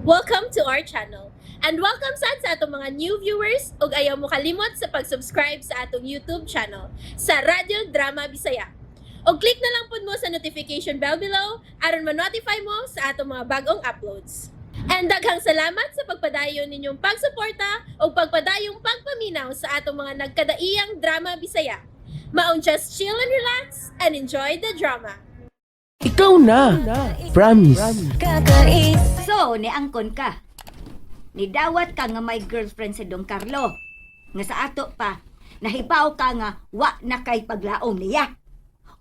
Welcome to our channel. And welcome sad sa atong mga new viewers ug ayaw mo kalimot sa pag-subscribe sa atong YouTube channel sa Radyo Drama Bisaya. Og click na lang pud mo sa notification bell below aron ma-notify mo sa atong mga bagong uploads. And daghang salamat sa pagpadayon ninyong pagsuporta ug pagpadayong pagpaminaw sa atong mga nagkadaiyang drama Bisaya. Maong just chill and relax and enjoy the drama. Ikaw na. Promise. So, niangkon ka. Nidawat ka nga may girlfriend si Don Carlo. Nga sa ato pa, nahibaw ka nga wa na kay paglaom niya.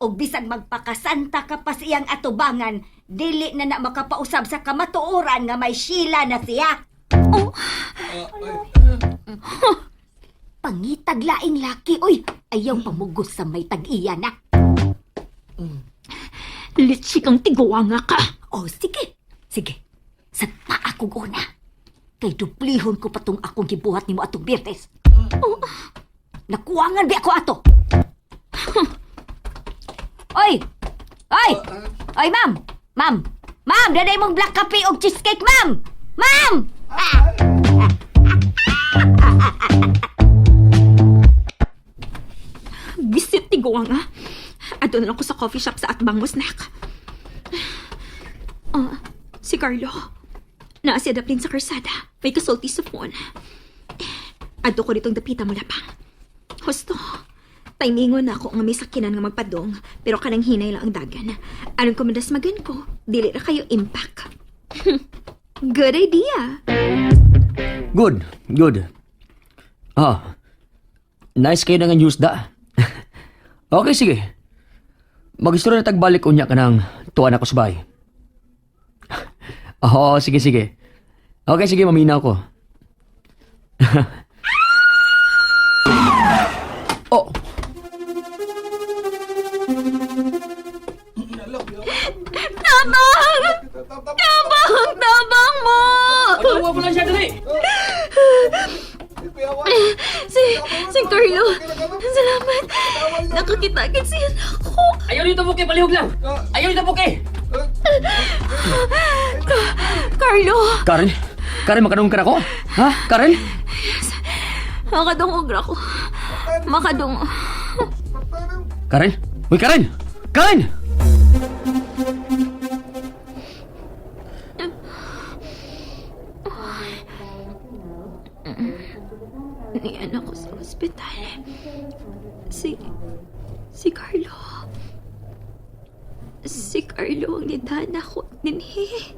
Og bisag magpakasanta ka pa siyang atubangan, dili na na makapausab sa kamatuoran nga may Sheila na siya. Oh. Pangitag laing laki, oy! Ayaw pamugos sa may tag-iya na. Litsi kang tiguanga ka. Oh, sige. Sige. Sa paa kong una. Kay duplihon ko patong akong gibuhat nimo atong Biyernes. Oh. Nakuwangan bi ako ato. Oy! Oy! Oy, ma'am! Ma'am! Ma'am, daday mong black coffee og cheesecake, ma'am! Ma'am! Bisit tiguanga. Ato na lang ko sa coffee shop sa Atbang mo snack. Ah, si Carlo. Naa siya daplin sa karsada. May kasulti sa phone. Adto ko ditong dapita mo lapang. Husto. Timingon na ako nga may sakinan nga magpadong, pero kanang hinay lang ang dagan. Aron ko madasmagan ko, dili ra kayo impact. Good idea. Good, good. Ah, nice kayo na nga news da. Okay, sige. Mag-istorya na tagbalik unya ka ng tuwan ako sa bahay. Oo, sige, sige. Okay, sige, mamina ako. Oh, Tabang! Tabang! Tabang mo! Pagkawa mo lang siya, dali! Si Carlo, salamat. Nakakita-kit siya na ako. Ayaw nito, Buke! Palihog lang! Ayaw nito, Buke! Carlo, Karen? Karen, makadungog ka na ako? Ha? Karen? makadungog ra ko. Makadungog. Karen? Uy, Karen! Karen! Niyan ako sa ospital. Si Carlo. Si Carlo ang nidana ko dinhi.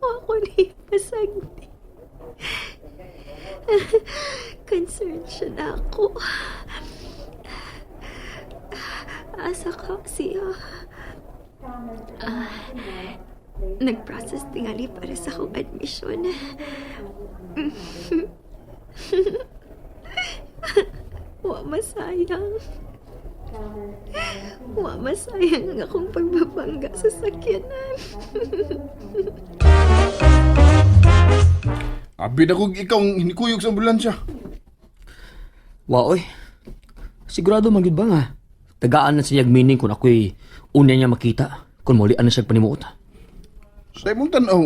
Ako ni pasagdi. Concerned siya na ako. Asa ka siya. Nag-process tingali para sa akong admission. Wa masayang. Wa masayang ang akong pagbabangga sa sakyanan. Abi na kung ikaw ang hinikuyog sa ambulansya. Wa, oy. Sigurado man gyud ba nga? Tagaan na siya meaning kung ako'y una niya makita. Kung maulian na siya panimuot. Sa imong tanaw,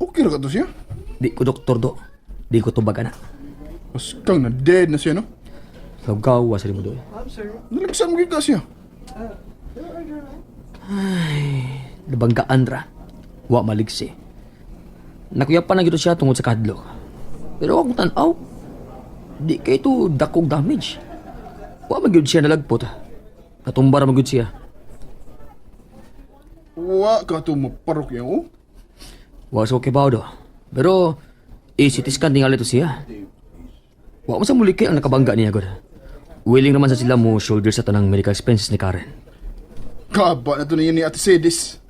okay ra ka to siya? Di ko doktor do. Di ko tubag ana. Mas kang na dead na siya, no? Lagawa sa mo do. Nalagsan mo gyud ka siya. Nabanggaan ra. Wa maligsi. Nakuyapan na gyud siya tungod sa kadlok. Pero akong tan-aw, di kay to dakog damage. Wa man gyud siya nalagpot. Natumba ra man gyud siya. Wa ka to maparok niya, oh. Wa sa okay do. Pero i-CT scan tingali to siya. Wa man sa muli kay ang nakabangga niya gud. Willing naman sa sila mo shoulder sa tanang medical expenses ni Karen. Kaba na to niya ni Ate Sedis.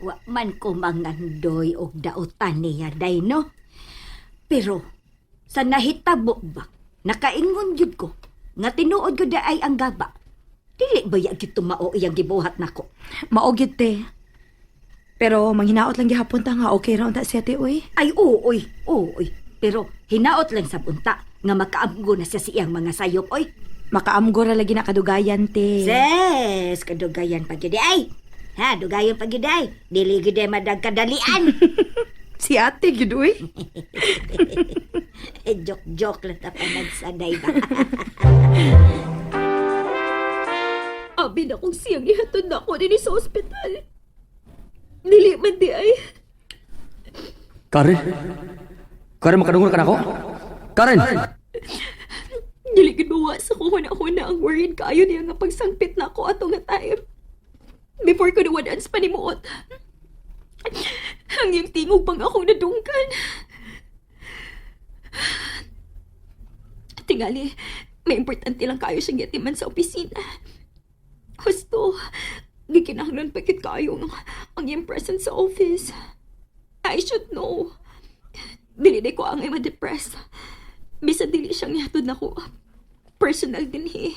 Wa man ko mangandoy og dautan niya, day, no? Pero, sa nahitabo ba, nakaingon gyud ko, nga tinuod gyud ay ang gaba. Dili ba ya gyud tumao iyang gibuhat nako? Mao gyud te. Pero manghinaot lang gihapon ta nga okay ra unta siya te oy. Ay, ooy, ooy. Pero hinaot lang sa unta nga makaamgo na siya sa iyang mga sayop oy. Makaamgo ra lagi na kadugayan, te. Ses, kadugayan pa gyud ay. Ha, dugayan pa gyud ay. Dili gyud ay madagkadalian. Si ate, gyud uy. Eh, joke-joke lang ta panagsaday ba. Abi na kong siyang ihatod na ako din sa ospital. Dili man di ay. Karen? Karen, makadungol ka na ako? Karen! Dili gid mawa sa ko huna-huna ang worried kaayo niya nga pagsangpit na ako ato nga time. Before ko nawadaan sa panimuot. Ang iyang tingog pang akong nadunggan. Tingali, may importante lang kayo siyang yatiman sa opisina. Husto, gikinahanglan pa kit kayo ang iyang presence sa office. I should know. Dili na ko ang ma-depress. Bisan dili siyang nihatod nako. Personal din eh.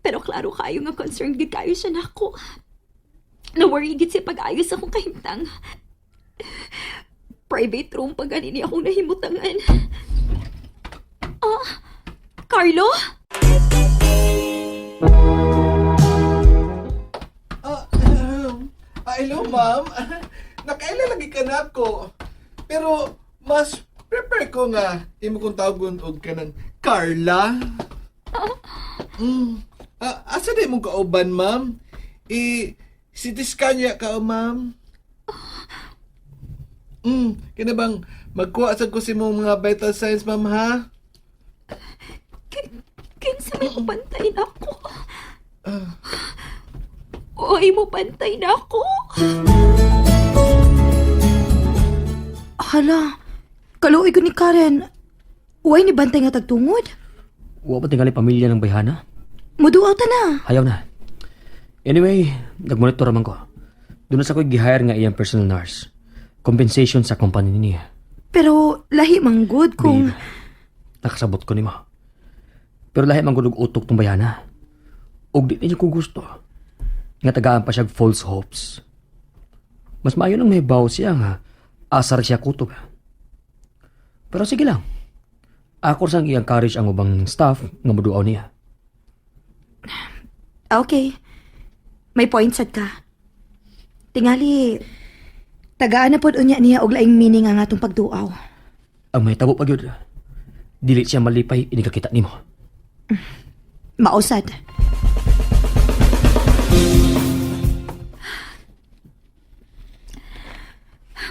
Pero klaro kayo nga concerned gid kayo siya nako. Na-worry gid siya pag-ayos akong kahimtang. Private room pa gani niya akong nahimutangan. Ah, Carlo? Ah, hello ma'am. Nakaila lagi ka na ako. Pero mas prepare ko nga imo kong tawagon og kanang Carla. Ah, asa di mong kauban, ma'am? I CT scan niya ka, ma'am. Kina bang magkuha sa ko si mong mga vital signs, ma'am, ha? Kinsa may pantay na ako. Oy, mo pantay na ako. Hala, kaluoy ko ni Karen. Uway ni bantay nga tagtungod. Wa pa tingali pamilya ng bayhana? Muduaw ta na. Ayaw na. Anyway, nagmonitor man ko. Doon na sa ko'y gihire nga iyang personal nurse. Compensation sa company niya. Pero lahi manggod kung... Babe, nakasabot ko nimo. Pero lahi man gud og utok tong bayana. Ug di niya ko gusto. Nga tagaan pa siya og false hopes. Mas maayo nang may siya nga asar siya kutob. Pero sige lang. Ako sang i-encourage ang ubang staff nga moduaw niya. Ah, okay. May point sad ka. Tingali, tagaan na pod unya niya og laing meaning ang atong pagduaw. Ang mahitabo pa gyud. Dili siya malipay inikakita nimo. Mausad.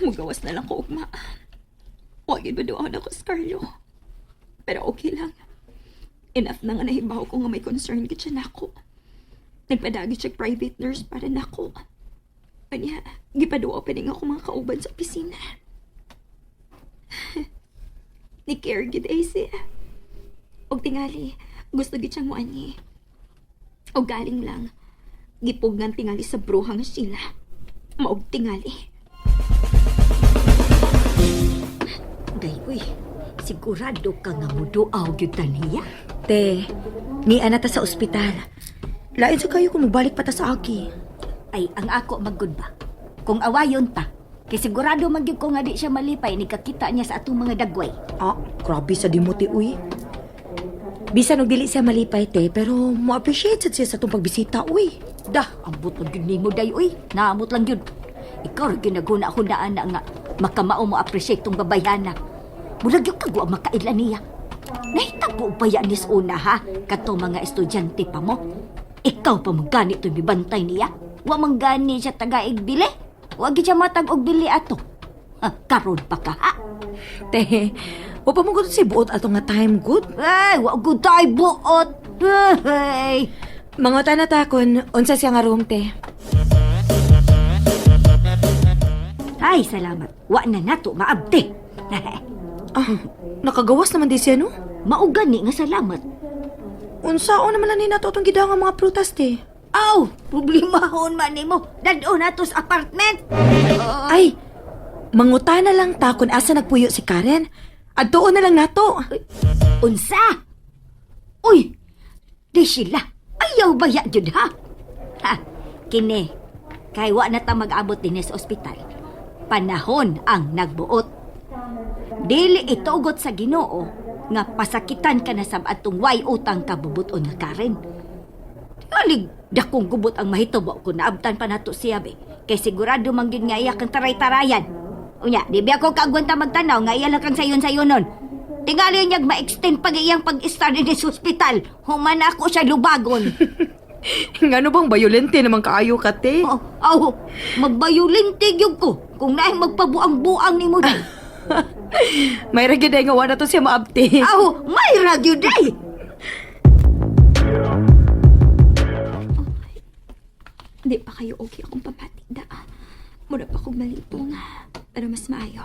Mugawas na lang ko ugma. Huwag yun maduaw na ko sa Carlo. Pero okay lang. Enough na nga nahibaw ko nga may concern gid siya nako. Nagpadagi siya private nurse para nako. Kanya, gipaduaw pa rin ako mga kauban sa opisina. Ni care gid ay siya. Og tingali, gusto gid siyang muani. Og galing lang, gipugnan tingali sa bruha nga sila. Maog tingali. Day, uy, sigurado ka nga muduaw gyud ta niya. Te, niya na ta sa ospital. Lain sa kayo kung mubalik pa ta sa aki. Ay, ang ako magud ba? Kung awayon ta, kay sigurado man gyud ko nga di siya malipay ni kakita niya sa atong mga dagway. Ah, grabe sa dimote, uy. Bisan og dili siya malipay, te, pero mo-appreciate sad siya sa atong pagbisita, uy. Dah, ambot lang gyud nimo day uy. Naamot lang gyud. Ikaw ra gyud naghuna-hunaan na nga makamao mo appreciate tong babayhana. Murag gyud kag wa makaila niya. Nahitabo ba yan nis una ha? Kato mga estudyante pa mo. Ikaw pa man gani to'y mibantay niya. Wa man gani siya tagaig bili. Wa gyud siya matag og bili ato. Ha, karon pa ka ha? Te, wa pa mo gud si buot ato nga time good. Ay, wa gud tay buot. Hey. Manguta na ta kun unsa siya nga room, te. Ay, salamat. Wa na nato maabte. Ah, nakagawas naman di siya, no? Mao gani nga salamat. Unsaon naman lang ni nato atong gidang ang mga prutas, te. Aw, problemahon man nimo. Dad-o nato sa apartment. Ay, manguta na lang ta kung asa nagpuyo si Karen. Adtuon na lang nato. Unsa? Uy, di sila. Ayaw ba ya jud ha? Ha, kini. Kay wa na ta mag-abot dinhi sa ospital. Panahon ang nagbuot. Dili itugot sa Ginoo nga pasakitan ka na sab atong way utang kabubuton nga Karen. Tingali dakong gubot ang mahitabo kung naabtan pa nato siya be. Kay sigurado man gyud nga iya kang taray-tarayan. Unya, di ba ako kaagwanta magtanaw nga iya lang kang sayon-sayonon. Tingali niyag ma-extend pag iyang pag-istar din sa ospital. Human ako siya lubagon. Ngano bang bayolente naman kaayo ka, te? Oh, aw, magbayolente gyud ko kung naay magpabuang-buang nimo day. May ra gyud ay nga wa na to siya maabti. Aw, may ra gyud day. Di pa kayo okay akong pamati da. Mura pa kong malipong. Pero mas maayo.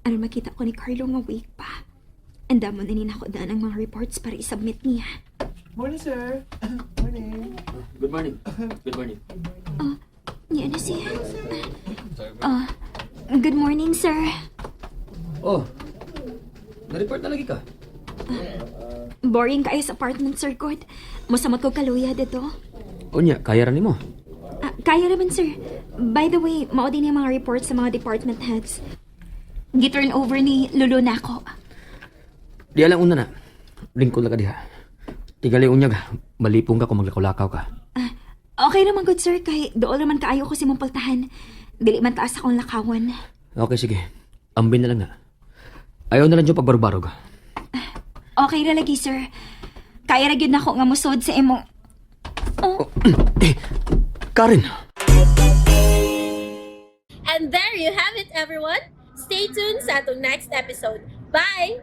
Ano makita ko ni Carlo nga wake pa. Andamon na ni nako daan ang mga reports para isubmit niya. Morning, sir. Morning. Good morning. Good morning. Niya na siya. Ah, good morning, sir. Oh, na-report na lagi ka. Boring kayo sa apartment, sir God. Musamot ko kaluya dito. Unya, kaya ra nimo. Ah, kaya naman, sir. By the way, mao din yung mga reports sa mga department heads. Gi-turn over ni Lolo nako. Di alang una na. Lingkod lang ka diha. Tigali unyag, malipong ka kung maglakaw-lakaw ka. Ah, okay naman, good sir. Kay dool naman kaayo ko si mong paltahan. Dili man taas akong lakawan. Okay, sige. Ambin na lang na. Ayaw na lang yung pagbarubarog. Okay ra lagi, sir. Kaya ra gyud nako nga musod sa imong. Oh, Eh, Karen! And there you have it, everyone. Stay tuned sa atong next episode. Bye!